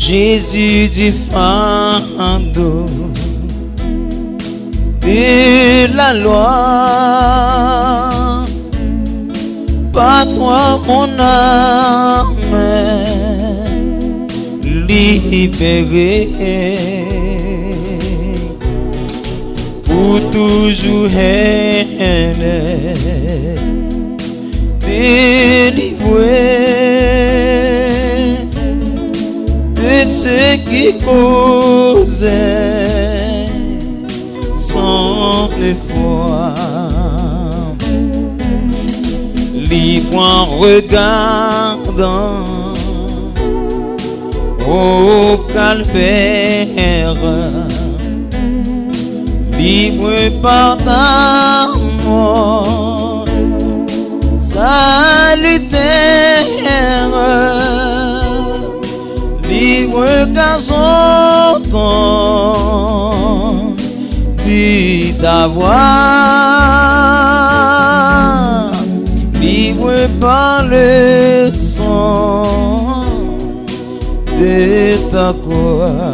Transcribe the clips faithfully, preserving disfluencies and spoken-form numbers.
Jésus du fardeau de la loi, par toi mon âme libérée, pour toujours elle est délivrée de ce qui causait son effroi. Li pran regardant au calvaire, libre par ta mort salutaire, libre car j'entends tu ta voix, libre par le sang de ta croix.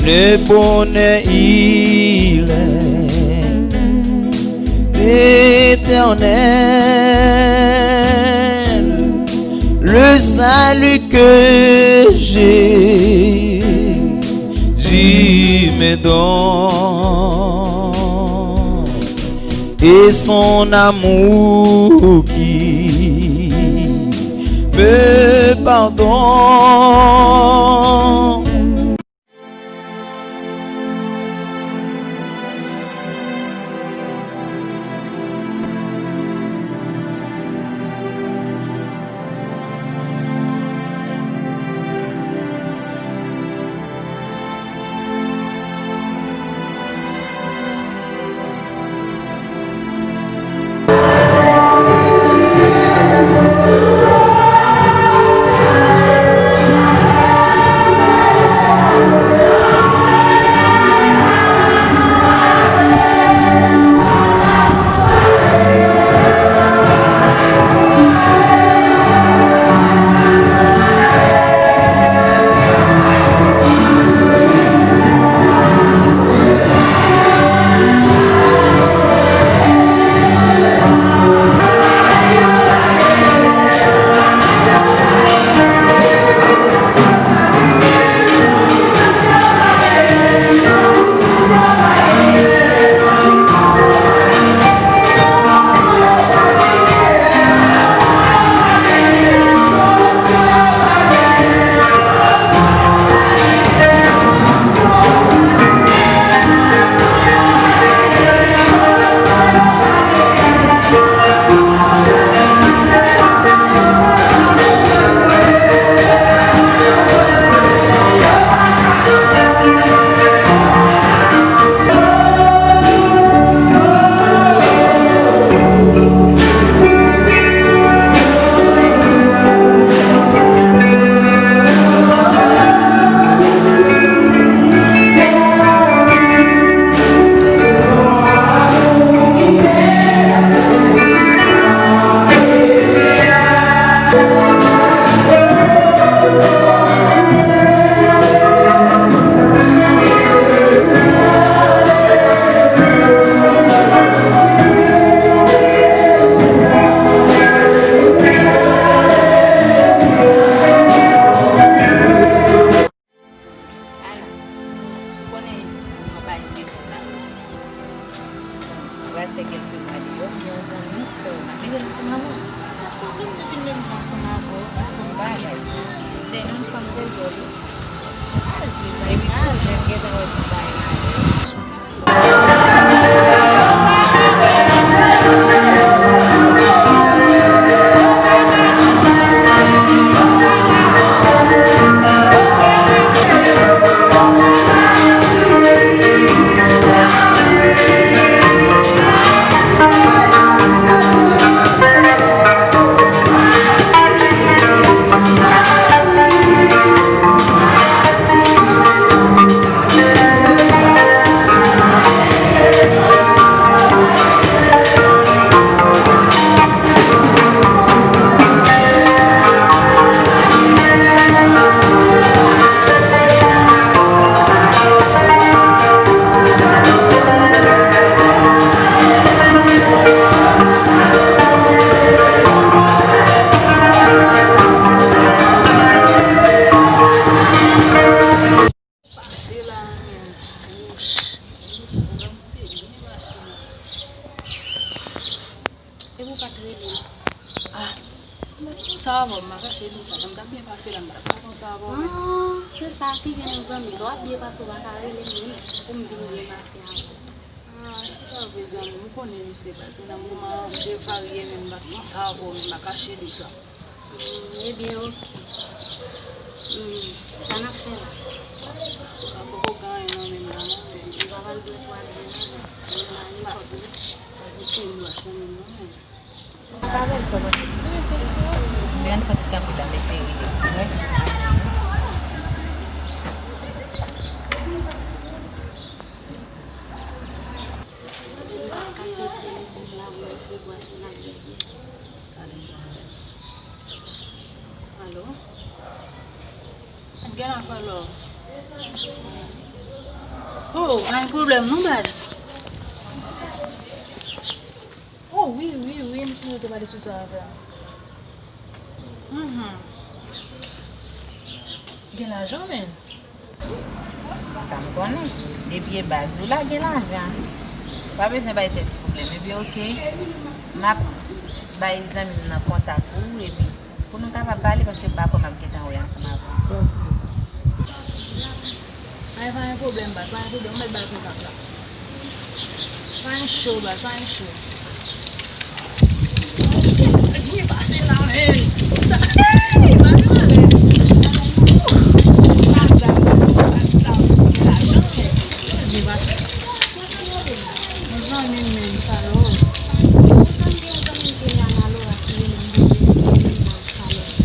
Le bonheur il est éternel, le salut que Jésus me donne et son amour qui me pardonne. Ala, ou konnen, mwen pa gen maison la. Mwen pral fè kèlke mwa deyò, m gen yon zanmi, so, m ap vin ansanm avè w. M ap vin depi menm jan ansanm avè w, m ap fè yon bagay. Se yon fanm trezò, wi. Depi sou mwen, m gentan wè ti bagay la. Ah, se sa ki gen yon zanmi. Lè w ap byen pase, w pa ka rele m menm pou m vin byen pase avè w. Ah, se pa vre zanmi m, ou konnen misye baz. Nan moman an, m te varye, men m pa t panse avè w, men m pa kache di w sa. Hmm, ebyen, oke. Hmm, sa n ap fè la? Ou ka poko gen anyen nan men m la, non, men m pa pral dwe pral byen la, men m pa gen kòb, non. Pa gen kòb nan men m, non, men. Sa bèl sa, paske m santi kanpe tanbe seri de. Alo? Gen afè love. Oh, pa gen pwoblèm non, baz. Oh, wi, wi, wi, m sonje te pale sou sa avè w. Mhm. Gen lajan, men. Sa m konnen. Depi e baz ou la, gen lajan. Pa bezwen bay tèt pwoblèm. Ebyen, oke. M ap bay zanmi m nan kontak ou, epi pou nou kapab pale, paske m pa kwè m ap gentan wè ansanm avè w. Ay, pa gen pwoblèm, baz, pa gen pwoblèm, ou mèt bay kontak la. Pa gen cho, baz, pa gen cho. Byen pase la, men. Sa, hey, pa gen malè. Baz la, baz la, lajan, men. Byen pase. Yon zanmi m menm, sa lòd. Yon zanmi, yon zanmi m te la nan lora ki rele m, li te di m, sa lòd.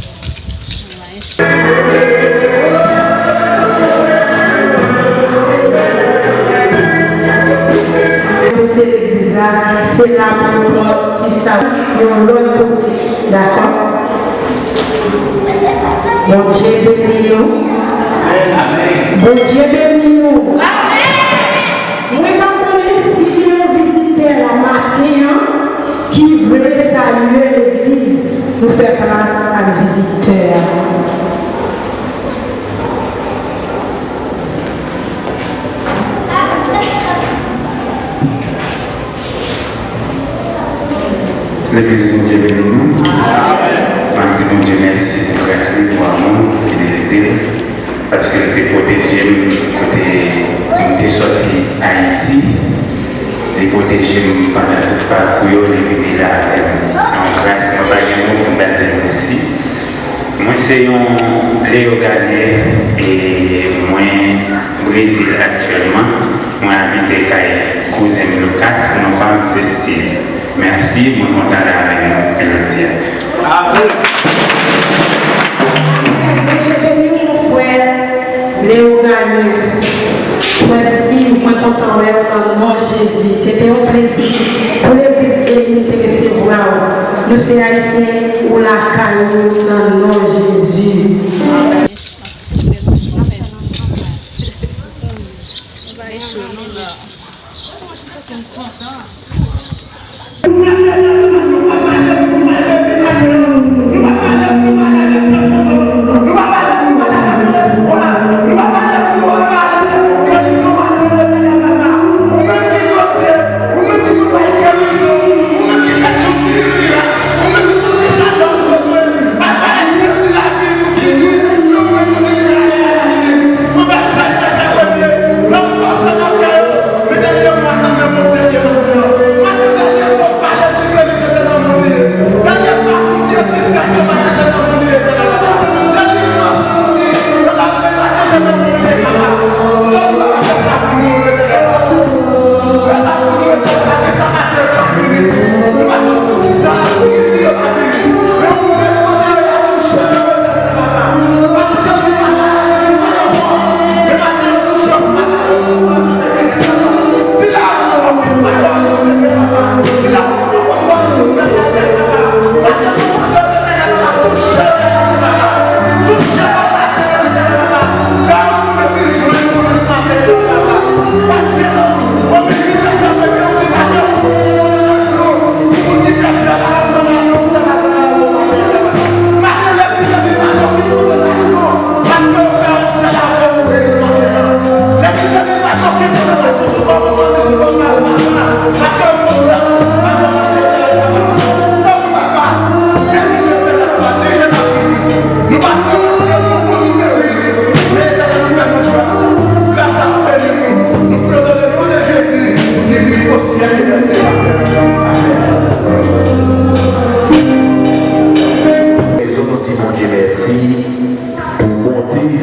Se legliz la, se la pou nou pran ti sa yon lòt kote, dakò? Bondye beni nou. Bondye beni nou. Mwen pa konnen si gen yon vizitè la maten an ki vle salye legliz. Nou fè plas ak vizitè a. Legliz, Bondye beni nou. N ap di Bondye mèsi pou gras li, pou amou l, pou fidelite l, paske li te pwoteje m kote m te sòti Ayiti. Li pwoteje m pandan tout pakou yo, li vini la avè m. Se yon gras, mwen pa gen mo pou m ta di l mèsi. Mwen se yon Leyogane e mwen Brezil aktyèlman. Mwen abite kay kouzen m Lucas, non pa m se Steve. Mèsi, mwen kontan la avè nou jodi a. Amen. Bondye beni w, mon frè Leyogane. Frè Steve, mwen kontan wè w nan non Jezi. Se te yon plezi pou legliz Elim te resevwa w. Nou se Ayisyen, ou lakay ou nan non Jezi.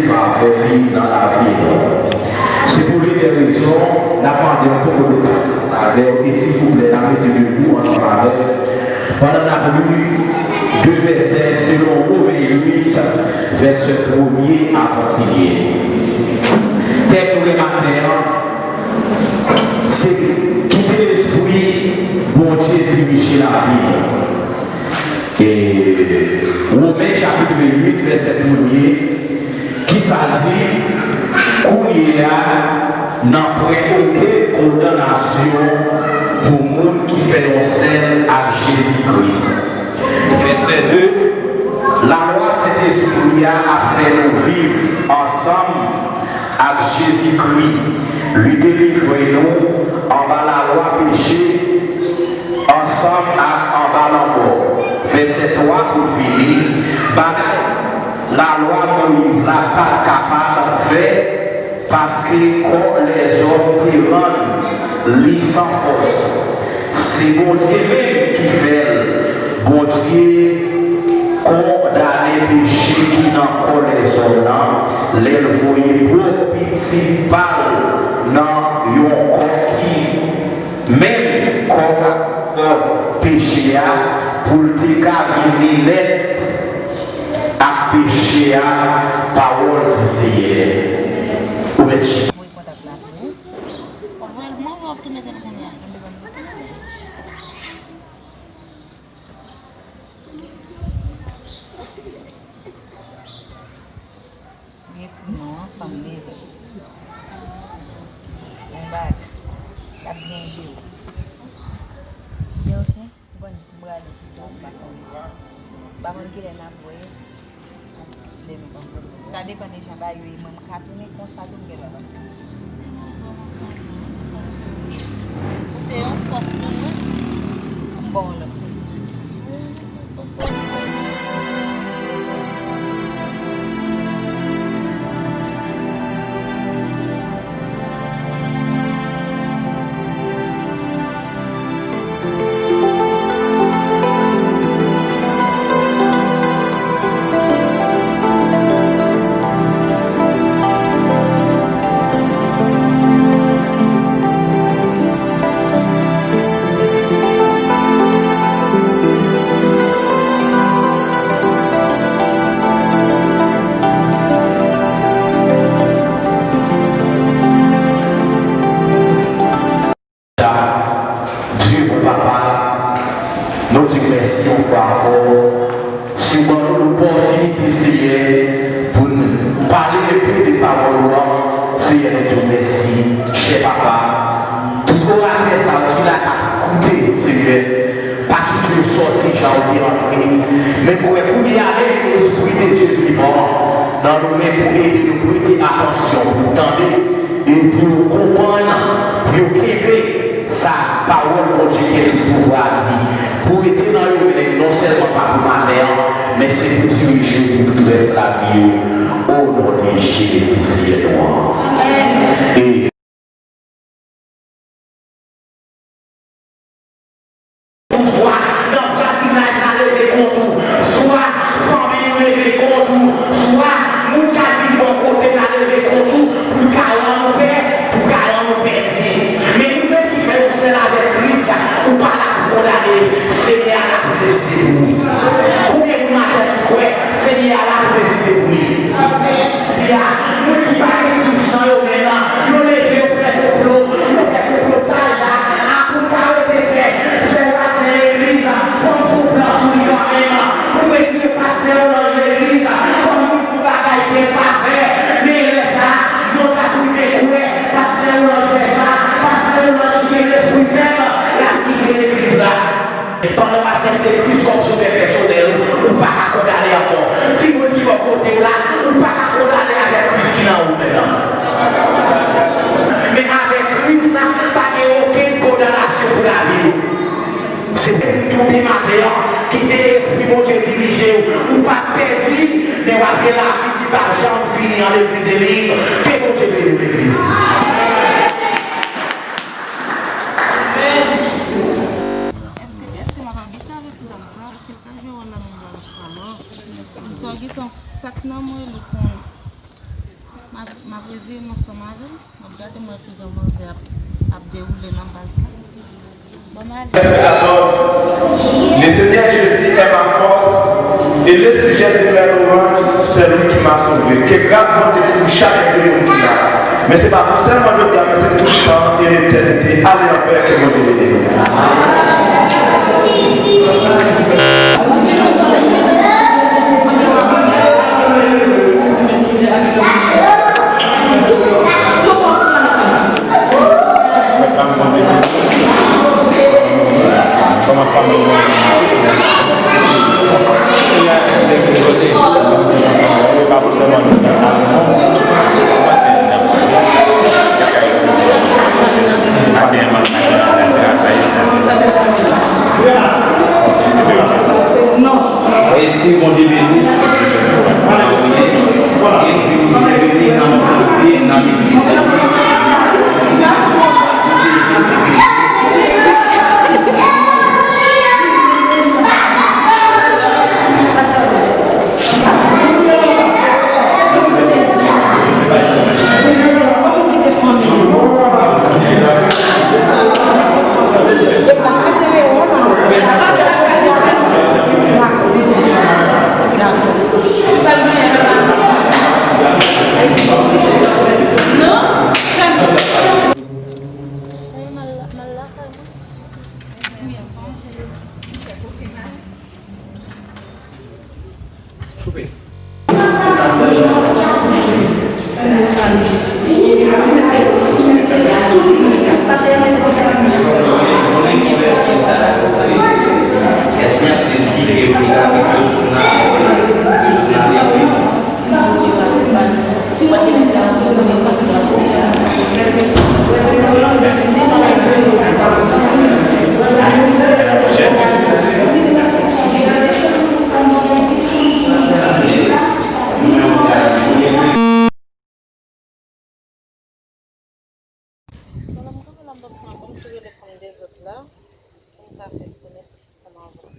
favè li nan lavi nou. Se pou li de rezon, n ap mande yon poko de pasyans avè w, e silvouplè, n ap rete debou ansanm avè l, pandan n ap li de vèsè selon Women uit, vèsè premye a kontinye. Tèm nou gen maten an, se kite Lespri Bondye dirije lavi nou. E Women chapit uit, vèsè premye, ki sa l di? Kounye a, nanpwen okenn kondanasyon pou moun ki fè yon sèl ak Jezi Kris. Vèsè de, lalwa Sentespri a ap fè nou viv ansanm ak Jezikri, li delivre nou anba lalwa peche ansanm ak anba lanmò. Vèsè twa pou fini, bagay lalwa Moyiz la pa t kapab fè, paske kò lèzòm te rann li san fòs. Se Bondye menm ki fè l. Bondye kondane peche ki nan kò lèzòm nan lè l voye pwòp Pitit pa l nan yon kò ki menm kò ak kò peche a, pou l te ka vini nèt ak peche a. Pawòl di Seyè. Ou mèt chita. Voye kontak la pou ou. Voye l pou mwen, w ap tou mete l kounye a. Gen pou non an, fanm leve. Bon bagay. L ap byen ede w. Byen, oke. Bon, m prale pito, m pa konnen. M pa konn kilè n ap voye. Lè nou pa konnen. Sa depann de jan bagay yo ye. Mwen, m ka tounen konsa tou, m gen lòt. Ou te yon fòs pou mwen. M ba w yon lòt fòs. Dye bon papa, nou di w mèsi yon fwa ankò. Si w ban nou lopòtinite, Seyè, pou n pale enpe de pawòl ou an, Seyè, nou di w mèsi. Chè papa, tout oratè sa yo ki la k ap koute, Seyè, pa kite yo sòti jan yo te antre. Men m kwè kounye a menm Espri de Dye vivan nan nou menm pou ede nou prete atansyon, pou n tande, epi yo konprann, pou yo kenbe sa pawòl Bondye gen tout pouvwa a di, pou rete nan yo menm, non sèlman pa pou maten an, men se pou dirije yo pou tout rès lavi yo, o non de Jezi, Seyè nou an. E ou swa nan vwazinaj la leve kont ou, swa fanmi w leve kont ou, swa moun k ap viv bò kote w la leve kont ou, pou l ka rann ou pè, pou l ka rann ou pèdi. Men ou menm ki fè yon sèl avèk Kris, ou pa la pou kondane. Senyè a la pou deside pou ou. Konbyen moun maten ki kwè Senyè a la pou deside pou li? Moun ki pa gen Kris nan yo menm, yo leve, yo fè konplo, yo fè konplotaj a pou n ka rete sè. Sè w ap nan legliz, fò n fè yon plan sou li kanmenm. Ou retire pastè w nan legliz, fò n vin fè yon bagay ki enpafè. Men lè sa a, nou t ap rive kwè pastè w nan fè sa, pastè w nan ki gen lespri fèb, l ap kite legliz la. Pandan w aksepte Kris kòm Sovè pèsonèl ou, ou pa ka kondane ankò. Di moun ki bò kote w la, ou pa ka kondane avèk Kris ki nan ou menm nan. Men avèk Kris, pa gen okenn kondanasyon pou lavi w. Se pou w twonpe maten an, kite Lespri Bondye dirije w. Ou p ap pèdi, men w ap gen lavi ki p ap janm fini an legliz Elim. Ke Bondye beni w, legliz. Èske, èske m ap abite avèk ti dam sa? Èske l ka jwe wòl la menm jan avèk papa m? Sa gentan, sa k nan mwen, li konn. Aprezi m ansanm avè w, m ap gade m wè kijan manzè ap, ap dewoule nan baz la. Bon, m ale. Vèsè katòz, Le Seigneur Jésus est ma force et le sujet de mes louanges, c'est lui qui m'a sauvé. Ke gras Bondye kouvri chak de moun ki la. Men se pa pou sèlman jodi a, men se tout tan e letènite. Ale an pè, ke Bondye beni nou. Kòman fanmi nou? Èske Bondye beni w? Epi ou vin vini nan Bondye, nan legliz li. Pandan m kanpe la, m ap fè yon bon, m tou rele fanm dezòd la pou m ka fè konesans ansanm avè l.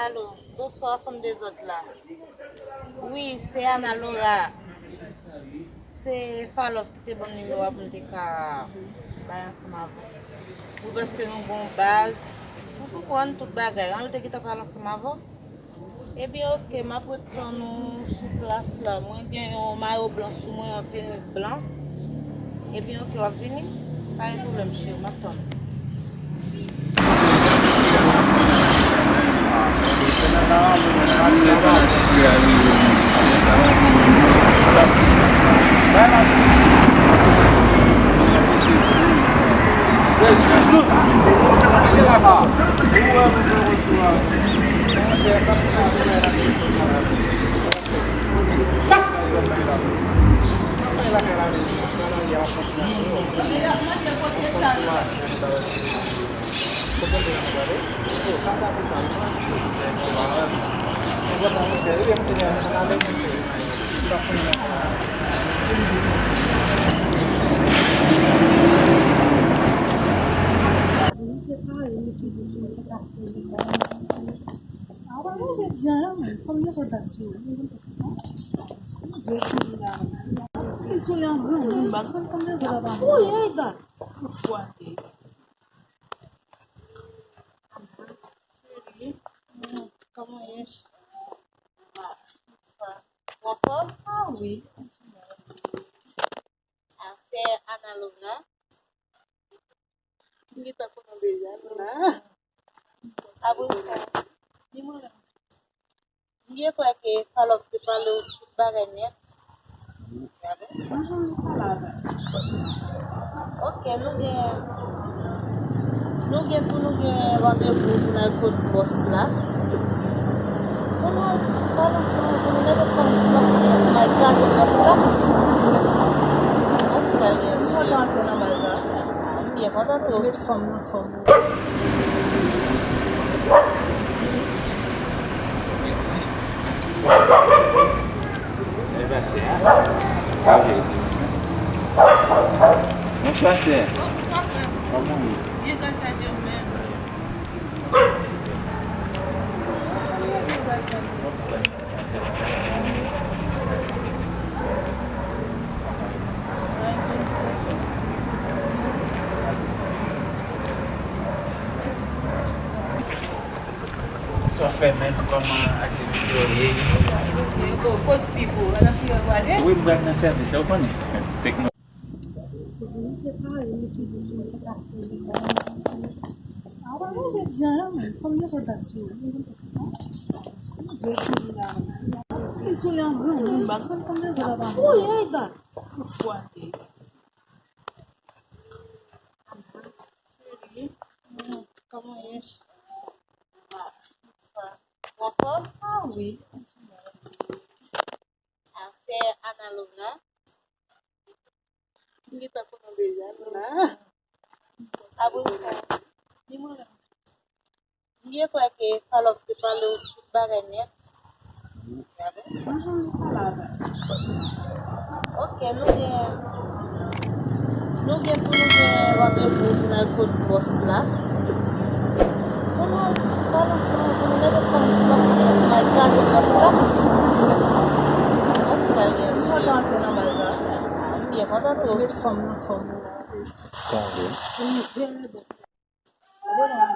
Alo, bonswa fanm dezòd la. Wi, se Ana Laura. Se Falòf ki te ban m nimewo a pou m te ka bay ansanm avè w. Wi, paske nou gen yon baz. Ou konprann tout bagay. Ann, l te gentan pale ansanm avè w. Ebyen, oke, m ap ret tann ou sou plas la. Mwen gen yon mayo blan sou mwen, yon tenis blan. Ebyen, oke, w ap vini? Pa gen pwoblèm, cheri, m ap tann ou. Kòman ye? Ou anfòm? Ah wi. Ah, sè Ana Laura. M gentan konnen w deja, nou la. Apre sa, ni mwen menm. M gen kwè ke Falòp te pale w tout bagay nèt. Ok, nou gen, nou gen pou nou gen randevou pou n al kot bòs la. Pou nou, pa nan sou, pou nou mete fanm sou bòs la, pou n al kraze bòs la. Bòs la, byen si. Mwen kontan antre nan baz la. Ah, m byen kontan tou. Met fanm nan fòm. Sa e pase a? Sa vle di. Bonswa, sè. Bonswa, frè m. Kòman w ye? Byen, gras a Dye, ou menm? Byen, gras a Dye. Sa fè menm kòman aktivite yo ye? Kot pipo? Nan ki yo prale? Wi, m pral nan sèvis la, ou konnen. Tekno. Li sou li an gran moun, baz konn konn de zòt ava. Fouye, baz. Fwa de. Cheri, kòman ye? Ou anfòm? Ah wi. Ah, se Analog la. M gentan konnen w deja, nou la. Apre sa, ni mwen menm. M byen kwè ke Falòp te pale w tout bagay nèt. Ok, nou gen, nou gen pou nou gen randevou pou n al kot bòs la. Pou nou balanse nou, pou nou mete fòm sou bòs la, pou n al kraze bòs la. Bòs la, yes. Ou kontan antre nan baz la? Ah, m byen kontan tou. Met fòm nan fòm. Pou nou jere bòs la. Vwala.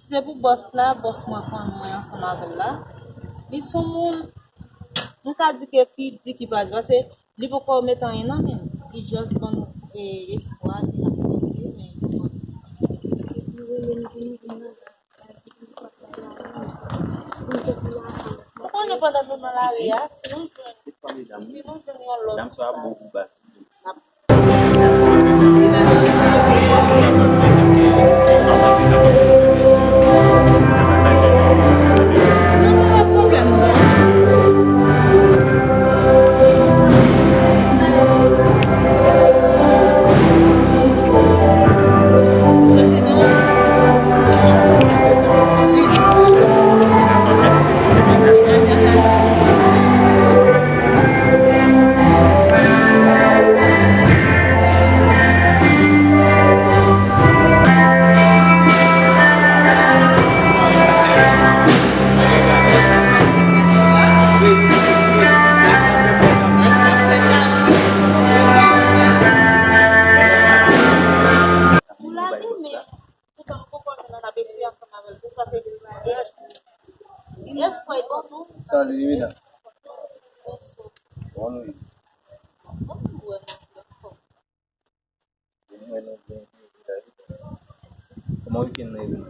Se pou bòs la, bòs mwen konnen mwen ansanm avè l la. Li se yon moun, nou ka di ke ki di ki pa di, paske li poko mete anyen nan men l. Li just ban nou, e, espwa ke l ap mete, men li poko di. Ou konnen pandan nou nan lari a, si nou jwenn, si nou jwenn yon lòt, dam sa ap bon pou baz. Non, sa pa pwoblèm, non. Pou lage, men, poutan nou poko jwenn nan apesi ansanm avè l tou, paske espwa bon tou. Salut, Emina. Bon, wi. Bon, wi. Kòman wikenn nan ye menm?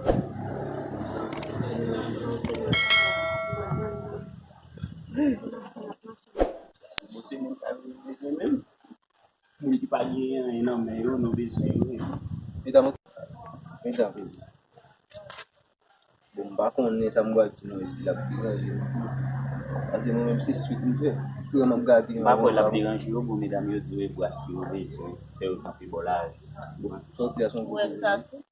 Bon, se moun sa yo bezwen menm. Moun ki pa genyen anyen nan men yo, nou bezwen yo. Medam, medam. Bon, m pa konnen sa m pral di nou, èske l ap deranje nou tou. Paske mwen menm, se street m fè. Sou m ap gade. M pa kwè l ap deranje yo, bon, medam yo di yo e bras yo bezwen fè yo kanpe bò lari. Bon, sa w di a se yon gwo pwoblèm.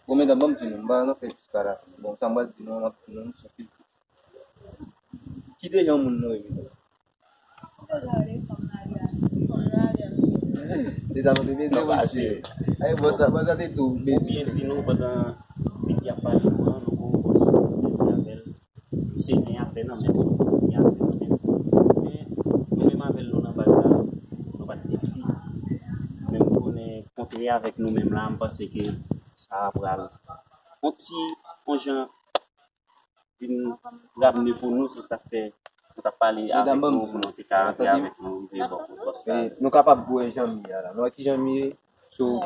Bon, medam, ban m di nou, m pa nan fè jiska lafen. Bon, sa m pral di nou, m ap di nou, nou se yon filtre. Ki dejan yon moun nou ye, medam? Deja nou te mete wi, cheri. Ay, bòs la, bòs la te tou. Ou byen di nou pandan misye ap pale nou an, nou gon bòs nou sèvi avè l. Misye gen afè nan men l, misye gen afè nan men l. Men nou menm avè l, nou nan baz la, nou pa t gen fi. Men m konnen kontre avèk nou menm la, m panse ke sa a pral on ti, on jan vin ramne pou nou, se sa k fè nou t ap pale avèk nou, pou nou te ka antre avèk nou, rive bò kot bòs la. Nou kapab wè jan m ye a la. Nou wè kijan m ye, so,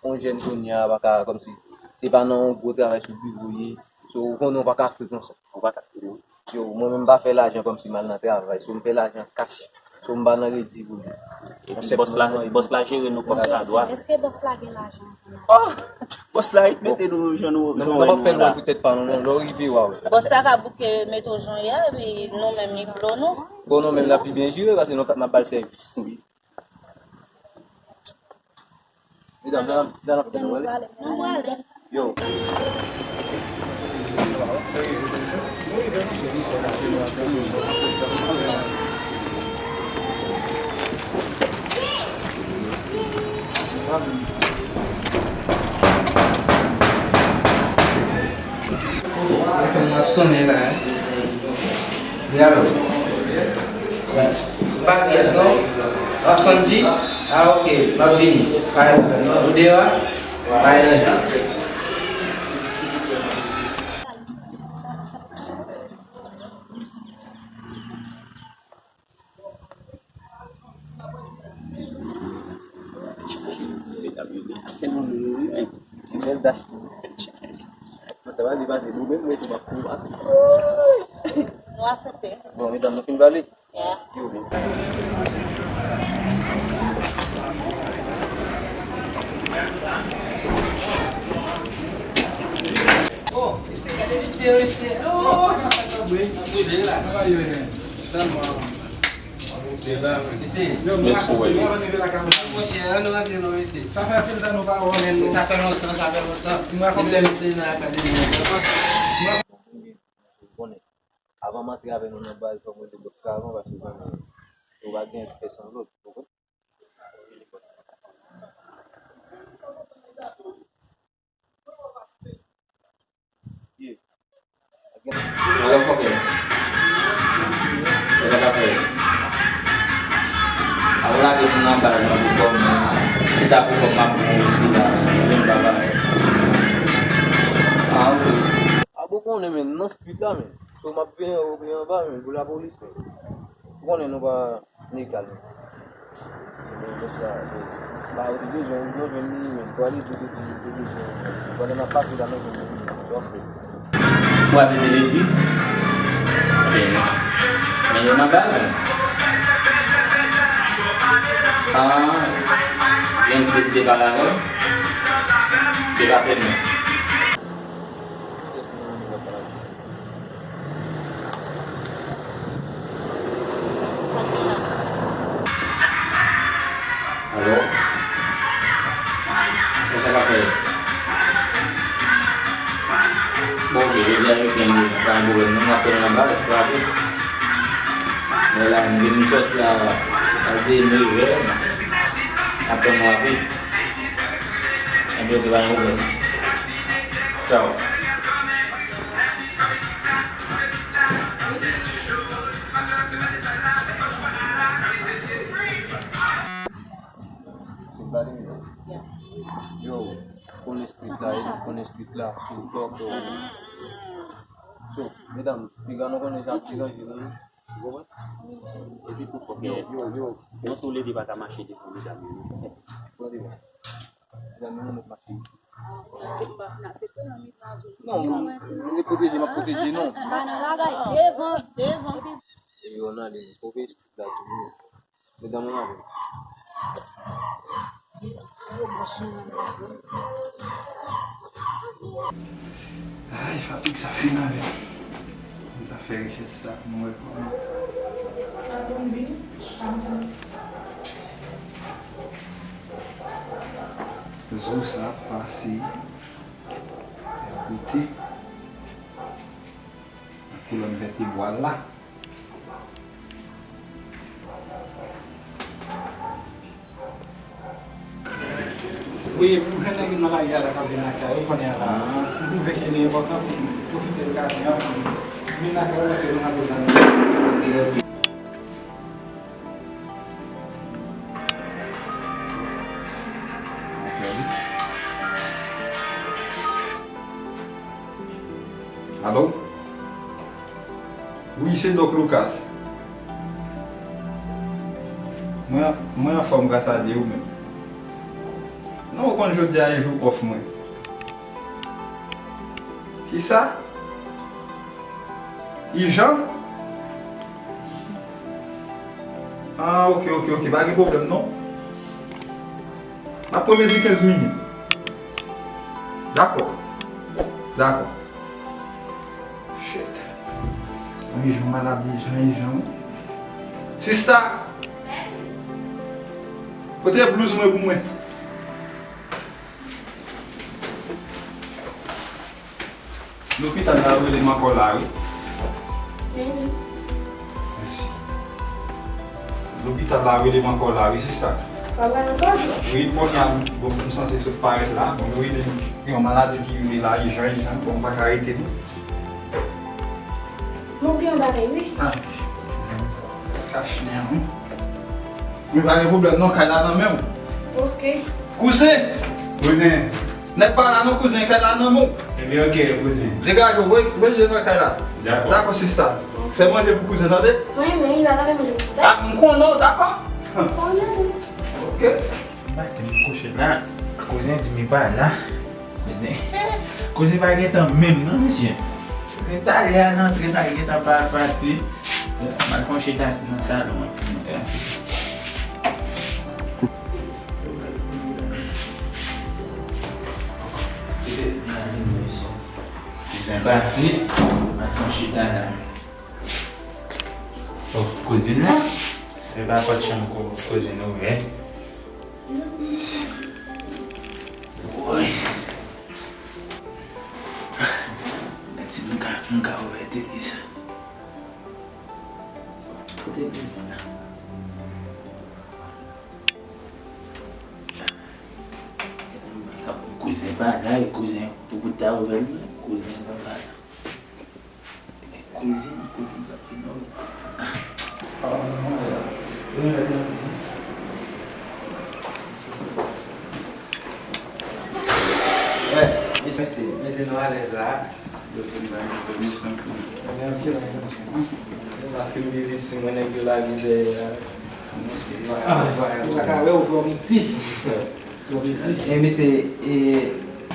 yon jèn kounye a pa ka, kòmsi, se pa nan yon gwo travay sou biwo ye, so, ou konnen w pa ka fre konsa. Ou pa ka fre, non. Yo, mwen menm m pa fè lajan kòmsi m al nan travay, so, m fè lajan kach. So, m pa nan redi pou li. Epi bòs la, bòs la jere nou kòmsadwa. Èske bòs la gen lajan? Oh! Bòs la, li mete nou jan nou, jan nou wè nou la. Nou p ap fè lwen pou tèt pa nou, non. Lè w rive, w a wè. Bòs la ka bouke mete w jan w ye a, epi nou menm, li blo nou. Bon, nou menm, n ap pi byen jere, paske nou, n ap ba l sèvis. Wi. Medam, medam, medam, nou prale. Nou prale. Yo. Telefòn m ap sonnen la, hein. Wi, alo. Bon, m pa pyès non. Ap sonn di. Ah, ok, m ap vini. Pare sa, non? Ou deyò a? Pare nan jan. Medam yo, tèlman moun yo, wi, men. Bèl dach. Mwen, sa va li pase, nou menm, mwen, tou, m ap tou pase. Nou asepte. Bon, medam, nou fin pale? Yeah. Yo, men. Oh, mesye, gade mesye, mesye. Oh, sa ka fè tanbwe. Ap bouje la. Tèlman. Mesye. Mèsi pou wè yo. Monchè, ann nou rantre non, mesye. Sa fè anpil tan nou pa wè, men nou. Sa fè lontan, sa fè lontan. Depi lè nou te nan akademi an. Ou konnen, avan m antre avè nou nan baz, fòk mwen te bòs ka avan, paske ou konnen, ou pa gen ki fè san lòt, ou konprann? Alò, kòkè. Sa k ap fèt? Ap lage moun nan baz nan pou kòm, chita pou kòm, m ap pran risk la, moun pa parèt. Ah, ok. Ah, bon, konnen, men, nan street la, men. So, m ap vini, ou vini anba, men, pou lapolis, men. Ou konnen nou pa legal, men. Men, jès la, ba, ou te bezwen, nou jwenn li, men. Pou ale, tou, tou, tou, tou bezwen. Pandan n ap pase la, nou jwenn li, men. Sa w ap fè? Kwaze de ledi? Men, men yo nan baz. Ah, gen deside pale avè w? Depase nou. Alò? Konsa k ap fè? Bon, ok, jodi a weekend li, pa gen pwoblèm non, m ap fè l nan baz, frape. Men la, m vin sòti a, a de, nevè, m ap tann w rapid. Ebyen, ok, pa gen pwoblèm. Tchao. Yo, konnen street la, yo konnen street la, sou blòk, yo. So, medam, piga nou konnen sa ap deranje nou, wi. Ou konprann? Epi tou fòk yo, yo, yo. Nou tou lede pa ka mache devan medam yo, non. Gade, medam yo, nou mache. Se pa, se pa nan mitan tou. Non, non, mwen pwoteje, m ap pwoteje, non. Pa nan bagay, devan, devan. E yo nan liy, kote street la tou, wi. Medam, ann ale. Ay, fatig sa fin avè m. M ta fè rechèch sa pou m wè kòman. Zo sa ap pase. Kote? Nan kolòn vètebral la. Wi, m jwenn nèg yo nan lari a la k ap vin lakay ou, kounye a la. M twouve ke li enpòtan pou m pwofite lokasion an pou m vin lakay ou, paske nou nan bezwen. Alo? Wi, se Dòk Lucas. Mwen, mwen anfòm gras a Dye, ou menm? Non, ou konn jodi a e jou òf mwen. Kisa? Ijan? Ah, ok, ok, ok, pa gen pwoblèm non. M ap pran mezi kenz minit. Dakò. Dakò. Shit. Mwen ijan, malad ijan, ijan. Sista! Pote blouz mwen pou mwen. Lopital la rele m ankò la, wi. Vini. Mèsi. Lopital la rele m ankò la, wi, sista. W ap al ankò? Wi, kounye a, bon, m sanse sot parèt la. Bon, yo rele m. Gen yon maladi ki rive la, ijan, ijan. Bon, m pa ka rete, non. M oubli yon bagay, wi. Ah. Kach nen an, wi. Men pa gen pwoblèm non, kay la nan men w. Ok. Kouzen! Kouzen! Nèg pa la non, kouzen, kay la nan men w. Ebyen, ok, kouzen. Degaje w, voye, voye je nan kay la. Dakò. Dakò, sista. Fè manje pou kouzen, tande? Mwen, men, li pa ta fè manje pou tèt. Ah, m konnen w, dakò? Konnen. Ok. Maten m kouche la, kouzen di m li pa la. Kouzen, kouzen pa gentan menm non, mesye. Kouzen talè a nan antre, talè gentan pa pati. M al fè yon chita nan salon an. Kouzen pati, m al fè yon chita la. Oh, kouzin la? Se pa pòt chanm kou-, kouzin ouvè. Woy. Gad si m ka, m ka ouvè tele sa. Kote m ye la? Kouzen pa la, e kouzen pou, pou ta ouvè l, kouzen pa la. Kouzin, kouzin pa fini. Wè, mesye, mete nou alèz la. Yo vin ban nou pèmisyon pou. Paske m pi piti, mwen nèg yo lage dèyè a. Ah, yo pa ka wè w twò piti. Twò piti. E mesye, e,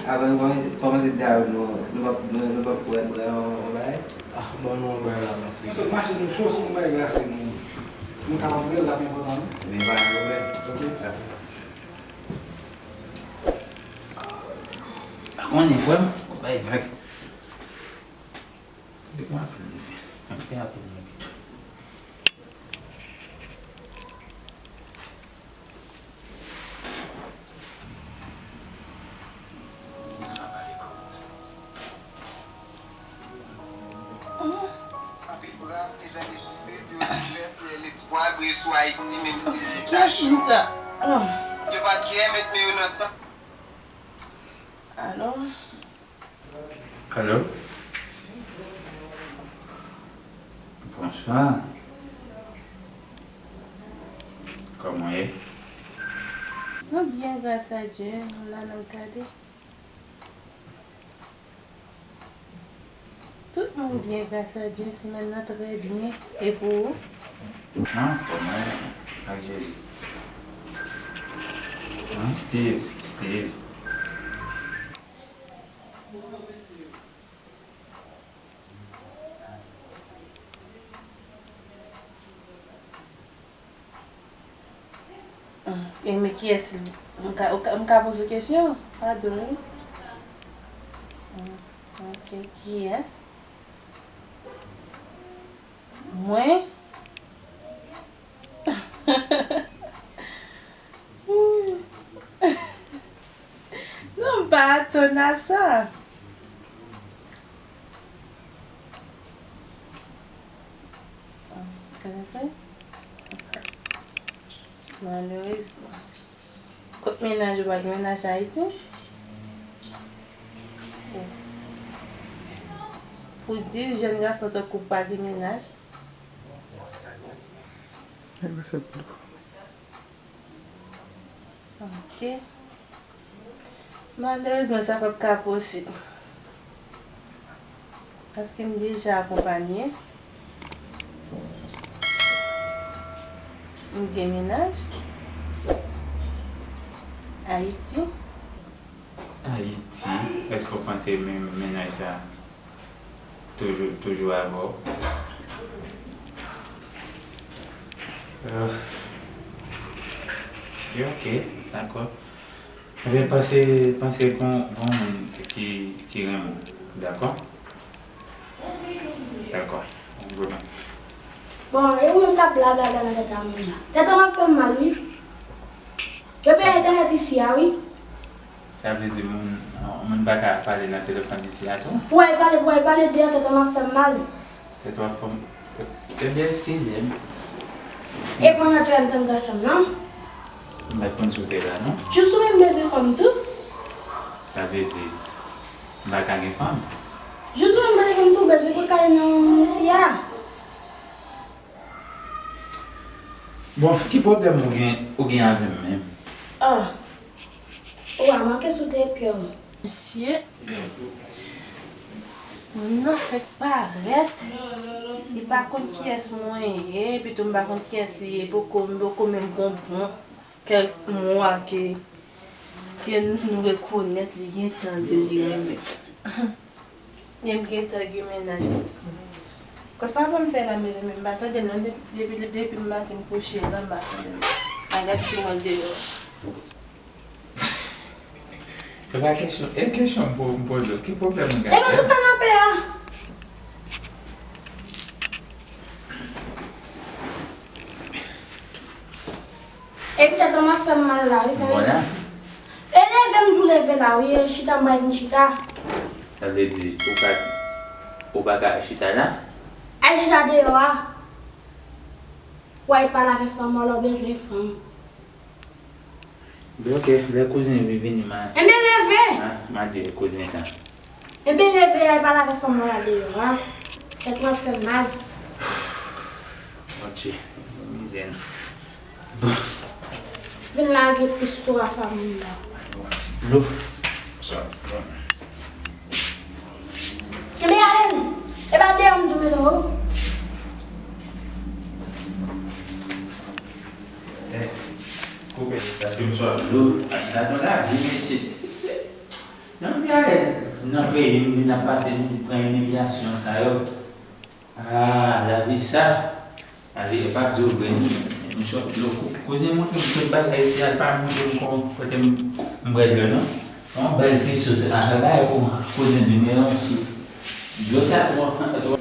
avan nou kòmanse, kòmanse dyalòg nou, nou p ap, nou, nou p ap pran, pran yon, yon bagay? Ah, ban nou yon bagay la, mesye. Nou sot mache nou cho, si nou bay glase nou. Nou ka antre, l ap enpòtan, non? Men pa gen pwoblèm. Ok. Dakò. Pa konnen, frè m, ou bay vag. Depi w apèl li fè. Apèl, apèl li. Anpil brav te janbe sou fè yo, divès lè lespwa briye sou Ayiti, menm si li ta cho. Kiyès moun sa? Oh. Yo pa t kè met men yo nan san. Alo? Alo? Bonswa. Kòman w ye? Nou byen, gras a Dye. Nou la n ap gade. Tout moun byen, gras a Dye. Semèn nan trè byen. E pou ou? Anfòm, wi, ak Jezi. An Steve, Steve. E men kiyès li? M ka, m ka, m ka poze w kesyon? Padon, wi. Ok, kiyès? Mwen? Non, m pa atann a sa. Malerezman. Kot mennaj ou pa gen mennaj Ayiti? Pou di jèn gason tankou w pa gen mennaj. Ok. Malerezman, sa p ap ka posib. Paske m deja akonpanye. M gen mennaj. Ayiti. Ayiti? Èske w panse men-, mennaj sa toujou, toujou avè w? Euh, ok, dakò. Ebyen, panse, panse gon, gon moun ki, ki renmen w, dakò? Dakò. Bon, e ou menm k ap blablabla nan tèt a moun nan. Tèt an ap fè m mal, wi. Yo peye entènèt isi a, wi. Sa vle di moun, moun pa ka pale nan telefòn isi a tou? Pou al pale, pou al pale deyò, tèt an ap fè m mal. Tèt w ap fè m. Ebyen, eskize m. E pandan trè m t anndan chanm nan. M pa t konn si w te la, non. Jis ou menm bezwen fanm tou? Sa vle di, m pa ka gen fanm? Jis ou menm bezwen fanm tou, bezwen pou kay nan moun isi a. M Bon, ki pwoblèm ou gen, ou gen avè m menm? Ah, ou a manke sou de pye w. Mesye, moun nan fèk parèt. Li pa konn kiyès mwen ye, epi tou m pa konn kiyès li ye, poko, m poko menm konprann kèk mwa ke, ke nou rekonèt li gentan di li renmen. Gen m gentan gen mennaj. Kot papa m fè la, mezanmi, m pa tande l non, depi, depi, depi maten m kouche la, m pa tande l. Al gad si mwen deyò. E pa kesyon, e kesyon m po-, m poze w, ki pwoblèm ou gen? Epa sou kanape a. E petèt an ap fè m mal la, wi, frè. Bon la. E leve m tou leve la, wi, e chita m pral vin chita. Sa vle di, ou pa, ou pa ka chita la? Al chita deyò a. W al pale avèk fanm ou la, w bezwen fanm. Bon, ok, lè kouzen vin vini, ma. Enben leve! Ma, ma di kouzen sa. Enben leve, al pale avèk fanm ou la deyò a. Tèt mwen ap fè m mal. Monchè, mizè nou. Bon. Vin lage pistol a fanm ou la. Yon ti dlo. Sa, bon. Enben ale nou. E pa deyò m di w mete w. Koupe, paske m sot dlo. Gad yon lavi, mesye. Mesye. Nan m pi alèz nan peyi m, vin ap pase, vin pran imilyasyon sa yo. Ah, lavi sa. Lavi, e pa di w vre, non. M sot dlo. Kouzen montre m tout bagay isi a, l pa montre m kon, kote m, m bwè dlo, non. Yon bèl ti sous. Afè bagay pou kouzen di m, yon sous. Dlo sa twò, twò.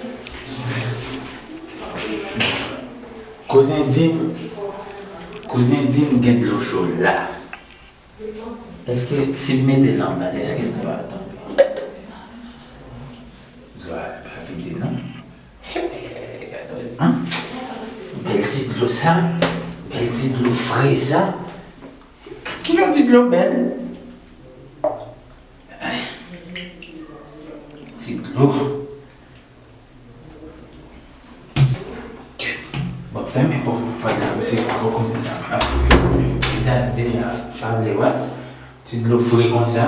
Kouzen di m, kouzen di m gen dlo cho la. Èske si m mete l anba, èske dlo a ap tonbe? Dlo a pa vide, non. Hein? Bèl ti dlo sa, bèl ti dlo fre sa. Ki jan ti dlo bèl? Ti dlo. Bon, fèmen pòt la, se poko konsa. Deja, deja, pa vle wè. Ti dlo fre konsa.